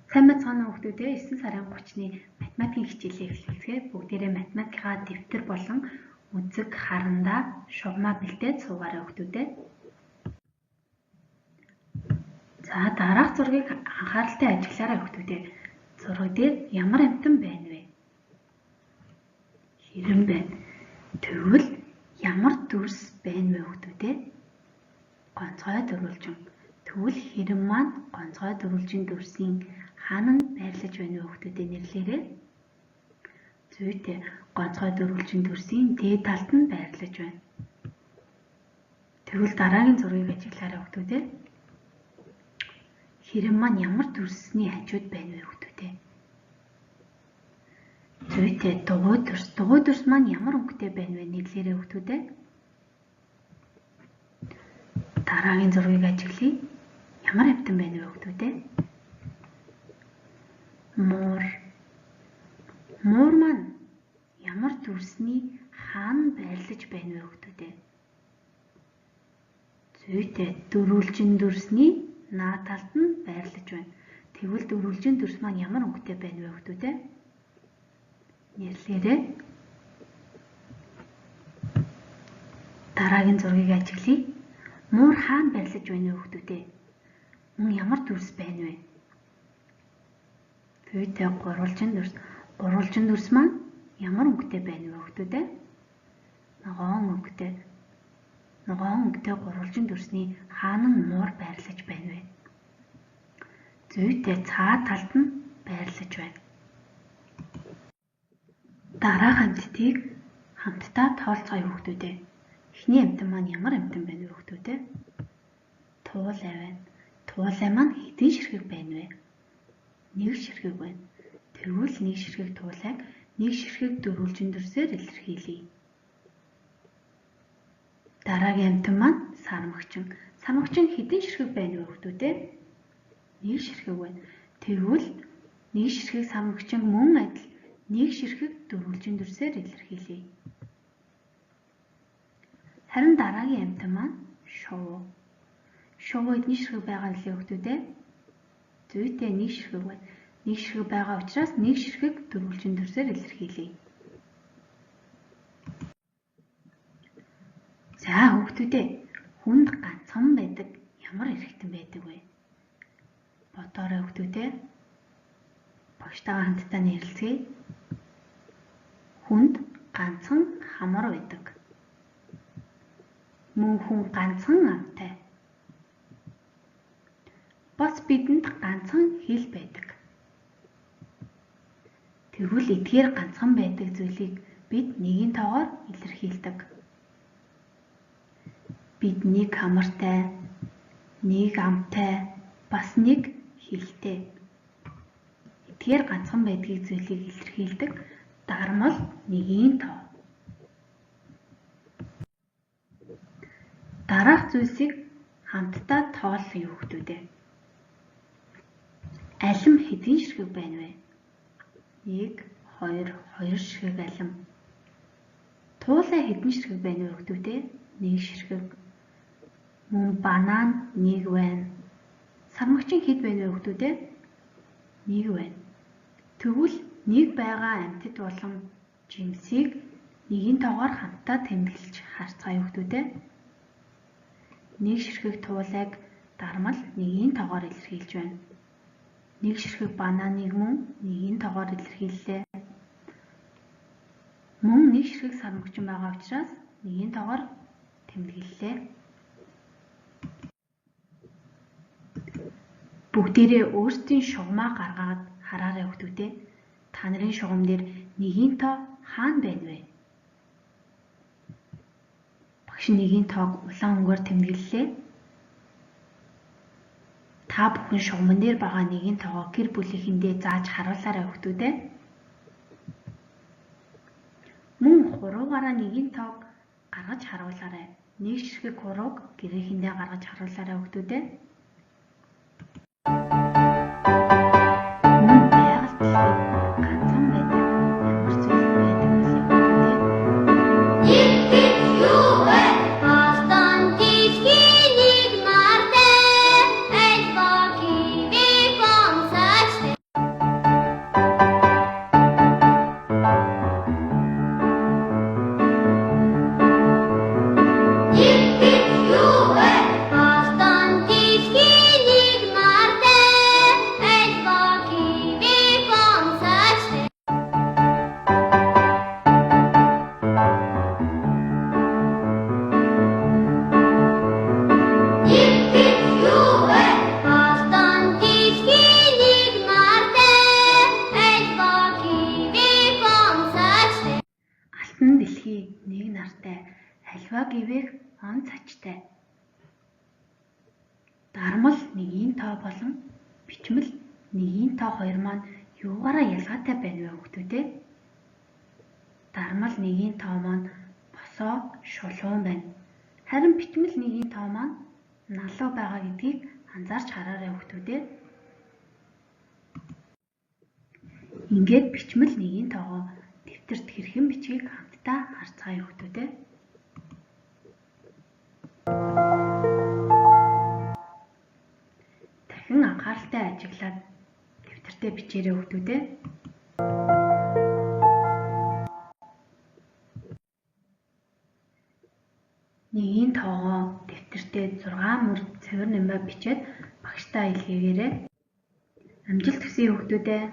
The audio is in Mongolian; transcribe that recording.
Сайн байцгаана уу хүүхдүүдээ, 9 сарын 30-ны математикийн хичээлээ эхлүүлцгээе. Бүгдээрээ математикийнхаа дэвтэр болон үзэг харандаа шугамаа бэлдээд суугаарай хүүхдүүдээ. За, дараах зургийг анхааралтай ажиглаарай хүүхдүүдээ. Зураг дээр ямар амьтан байна вэ? Хэрэм байна. Тэгвэл ямар дүрс байна вэ хүүхдүүдээ? Гонцгой дөрвөлжин. Тэгвэл хэрэм маань гонцгой дөрвөлжин дүрсийн хаана нь байрлаж байна вэ хүүхдүүдээ, нэрлээрэй. Зүйтэй, гонцгой дөрвөлжин дүрсийн дээд талд нь байрлаж байна. Тэгвэл дараагийн зургийг ажиглаарай хүүхдүүдээ. Хэрэм маань ямар дүрсний хажууд байна вэ хүүхдүүдээ? Зүйтэй, дугуй дүрс. Дугуй дүрс маань ямар өнгөтэй байна вэ, нэрлээрэй хүүхдүүдээ. Дараагийн зургийг ажиглая. Ямар амьтан байна вэ хүүхдүүдээ? Муур. Муур маань ямар дүрсний хаана байрлаж байна вэ хүүхдүүдээ? Зүйтэй, дөрвөлжин дүрсний наад талд нь байрлаж байна. Тэгвэл дөрвөлжин дүрс маань ямар өнгөтэй байна вэ хүүхдүүдээ? Нэрлээрэй. Дараагийн зургийг ажиглая. Муур хаана байрлаж байна вэ хүүхдүүдээ? Мөн ямар дүрс байна вэ? Зүйтэй, гурвалжин дүрс. Гурвалжин дүрс маань ямар өнгөтэй байна вэ хүүхдүүдээ? Ногоон өнгөтэй. Ногоон өнгөтэй гурвалжин дүрсний хаана нь муур байрлаж байна вэ? Зүйтэй, цаа талд нь байрлаж байна. Дараах амьтдыг хамтдаа тоолцгоё хүүхдүүдээ. Эхний амьтан маань ямар амьтан байна вэ хүүхдүүдээ? Туулай байна. Туулай маань хэдэн ширхэг байна вэ? Нэг ширхэг байна. Тэгвэл нэг ширхэг туулайг нэг ширхэг дөрвөлжин дүрсээр илэрхийлье. Дараагийн амьтан маань сармагчин. Сармагчин хэдэн ширхэг байна вэ хүүхдүүдээ? Нэг ширхэг байна. Тэгвэл нэг ширхэг сармагчин мөн адил нэг ширхэг дөрвөлжин дүрсээр илэрхийлье. Харин дараагийн амьтан маань шувуу. Шувуу хэдэн ширхэг байгаа нэлээ хүүхдүүдээ? Зүйтэй, нэг ширхэг байна. Нэг ширхэг байгаа учраас нэг ширхэг дөрвөлжин дүрсээр илэрхийлье. За хүүхдүүдээ, хүнд ганцхан байдаг ямар эрхтэн байдаг вэ? Бодоорой хүүхдүүдээ. Багштайгаа хамтдаа нэрлэцгээе. Хүнд ганцхан хамар байдаг. Мөн хүн ганцхан амтай. Бас бидэнд ганцхан хэл байдаг. Тэгвэл эдгээр ганцхан байдаг зүйлийг бид нэгийн тоогоор илэрхийлдэг. Бид нэг хамартай, нэг амтай, бас нэг хэлтэй. Эдгээр ганцхан байдгийг зүйлийг илэрхийлдэг дармал нэгийн тоо. Дараах зүйлсийг хамтдаа тоолъё хүүхдүүдээ. Алим хэдэн ширхэг байна вэ? 1 2 2 ширхэг алим. Туулай хэдэн ширхэг байна вэ хүүхдүүдээ? 1 ширхэг. Мөн банан 1 байна. Сармагчин хэд байна вэ хүүхдүүдээ? 1 байна. Тэгвэл нэг байгаа амьтад болон жимсийг нэгийн тоогоор хамтдаа тэмдэглэж харцгаая хүүхдүүдээ. Нэг ширхэг туулайг дармал нэгийн тоогоор илэрхийлж байна. Нэг ширхэг бананыг мөн нэгийн тоогоор илэрхийллээ. Мөн нэг ширхэг сармагчин байгаа учраас нэгийн тоогоор тэмдэглэлээ. Бүгдээрээ өөрсдийн шугамаа гаргаад хараарай хүүхдүүдээ. Та нарын шугам дээр нэгийн тоо хаана байна вэ? Багш нэгийн тоог улаан өнгөөр тэмдэглэлээ. Та бүхэн шугаман дээр байгаа нэгийн тоогоо гэр бүлийнхэндээ зааж харуулаарай хүүхдүүдээ. Мөн хуруугаараа нэгийн тоог гаргаж харуулаарай. Нэг ширхэг хурууг гэрийнхэндээ гаргаж харуулаарай хүүхдүүдээ. Мөн байгаль дэлхийд ганцхан байдаг ямар зүйл байдаг билээ хүүхдүүдээ? Нэг гэж юу вэ? Алтан дэлхийн нэг нартай, аль ба хэвээ гонсоочтой. Аливаа гэвээх он цачтай. Дармал нэгийн тоо болон бичмэл нэгийн тоо хоёр маань юугаараа ялгаатай байна вэ хүүхдүүд ээ? Дармал нэгийн тоо маань босоо шулуун байна. Харин бичмэл нэгийн тоо маань налуу байгаа гэдгийг анзаарч хараарай хүүхдүүд ээ. Ингээд бичмэл нэгийн тоогоо дэвтэрт хэрхэн бичихийг хамтдаа харцгаая хүүхдүүд ээ. Дахин анхааралтай ажиглаад дэвтэртээ бичээрэй хүүхдүүд ээ. Нэгийн тоогоо дэвтэртээ 6 мөр цэвэр нэмээ бичээд багшдаа илгээгээрэй. Амжилт хүсье хүүхдүүд ээ.